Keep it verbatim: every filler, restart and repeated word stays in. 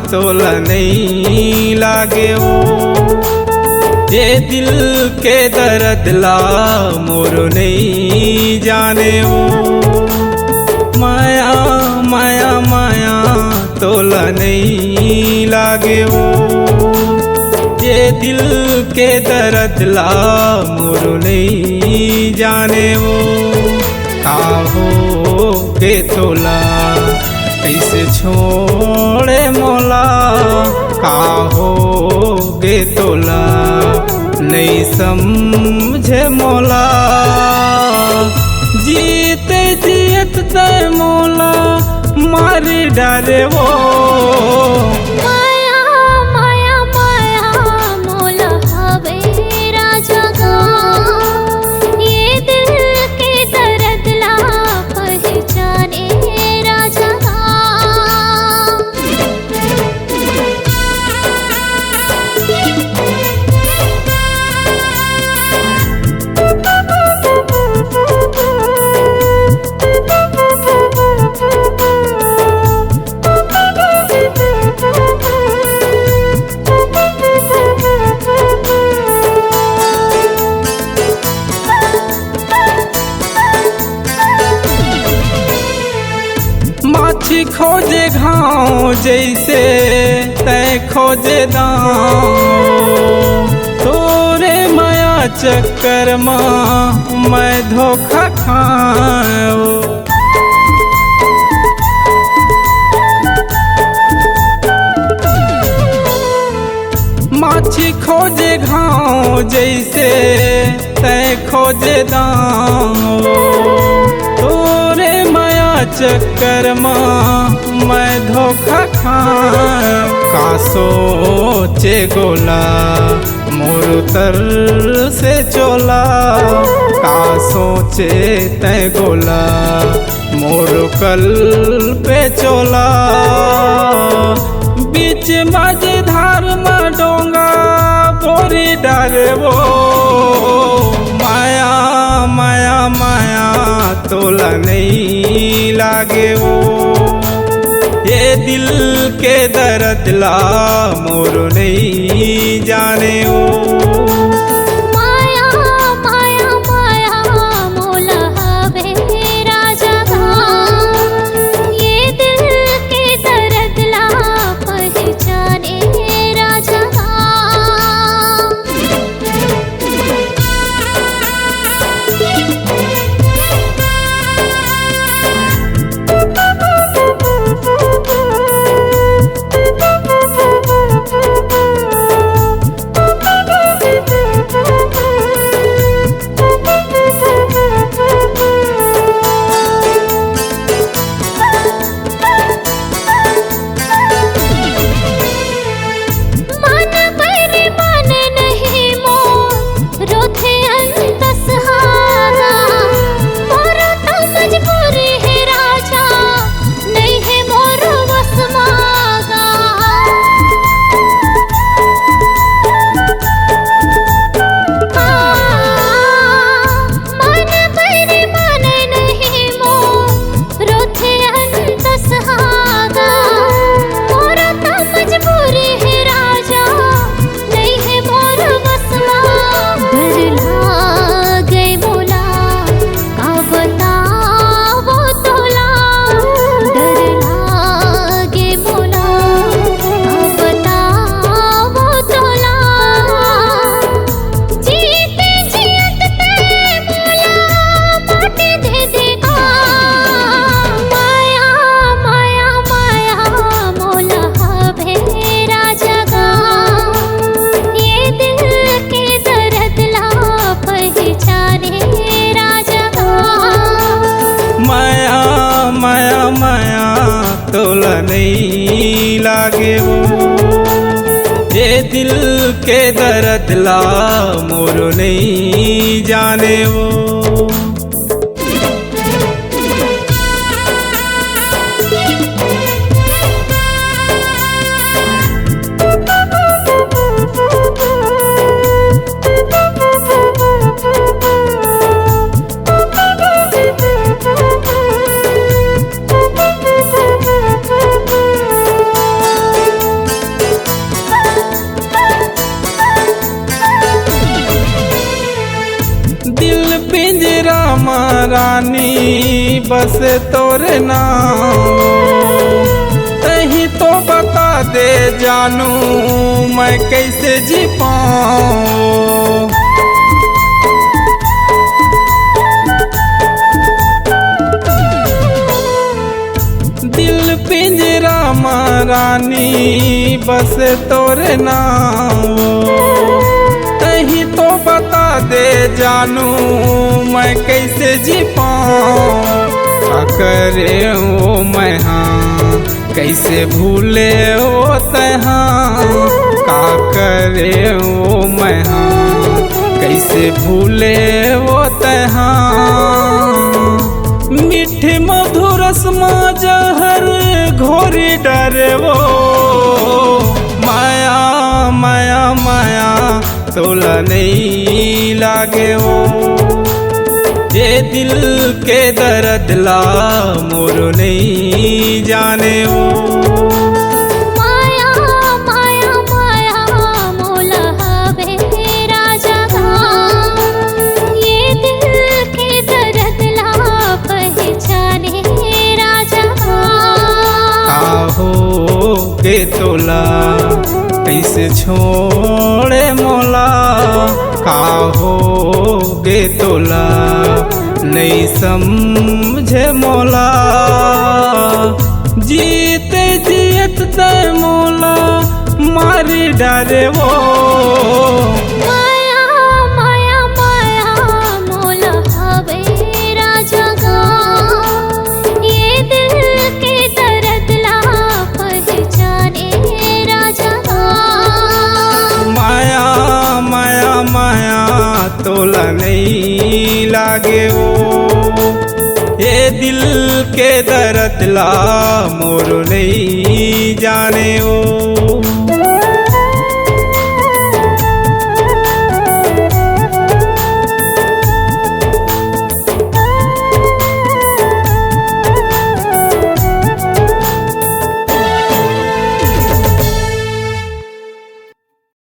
तोला नइ लागे वो, ये दिल के दर्द ला मोरो नइ जाने वो। माया, माया, माया, तोला नइ लागे वो, ये दिल के दर्द ला मोरो नइ जाने वो। का होगे तोला, कइसे छोड़े मोला? का होगे तोला, नइ समझे मोला। जीते जियत तैं मोला मार डारे वो। माया, माया, माया, मोला हवे राजा गा, ये दिल के दर्द ला पहचाने राजा गा। माछी खोजे घाव जइसे तैं खोजे दाव, तोरे मया चक्कर मा मैं धोखा खाव। माछी खोजे घाव जइसे तैं खोजे दाव, तोरे मया चक्कर मा मैं धोखा खाव। का सोचे गोला मोर तर से चोला, का सोचे तैं गोला मोर कल पे चोला। बीच मझधार म डोंगा बोरी डारे वो। माया, माया, माया, तोला नइ लागे वो, ये दिल के दर्द ला मोरो नइ जाने वो। माया, माया, माया, मोला हवे राजा गा, ये दिल के दर्द ला पहचाने राजा गा। मन बैरी मन नहीं मोर, रोथे अंत सुहागा। मोर त मजबूरी हे राजा, नहीं हे मोर वस मा गा। हाँ, मन बैरी मन नहीं मोर, रोथे अंत सुहागा। मोर त मजबूरी हे राजा, नहीं हे मोर बस मा। डर लागे मोला, का बतावो तोला। डर लागे मोला, का बतावो तोला। जीते जियत तैं मोला माटी दे दे आ। माया, माया, माया, मोला हवे राजा गा, ये दिल के दर्द ला पहचाने राजा गा। माया, माया, माया, तोला नइ लागे वो, ये दिल के दर्द ला मोरो नइ जाने वो। पिंजरा म रानी बस तोर नाम, तहीं तो बता दे जानू, मैं कैसे जी पाऊँ। दिल पिंजरा म रानी बस तोर नाम, तहीं तो बता दे जानू, मैं कैसे जी पाऊँ। का करे ओ मैं हाँ, कैसे भूले ओ तैहाँ, का करे ओ मैं हाँ, कैसे भूले ओ तैहाँ। मीठे मधुरस म जहर घोरी डरे वो, माया माया माया तोला नहीं लागे वो। ये दिल के दर्द ला मोर नहीं जाने वो। माया माया माया मोला हवे राजा गा, ये दिल के दर्द ला पहचाने राजा गा। का हो गे तोला, कैसे छोड़े मोला, का हो गे तोला, नहीं समझे मोला। जीते जियत तै मोला मारी डारे वो। माया माया माया मोला हवे राजा गा, ये दिल के दर्द ला पहचाने राजा गा। माया माया माया तोला नहीं लागे वो, ये दिल के दर्द ला मोर नहीं जाने वो।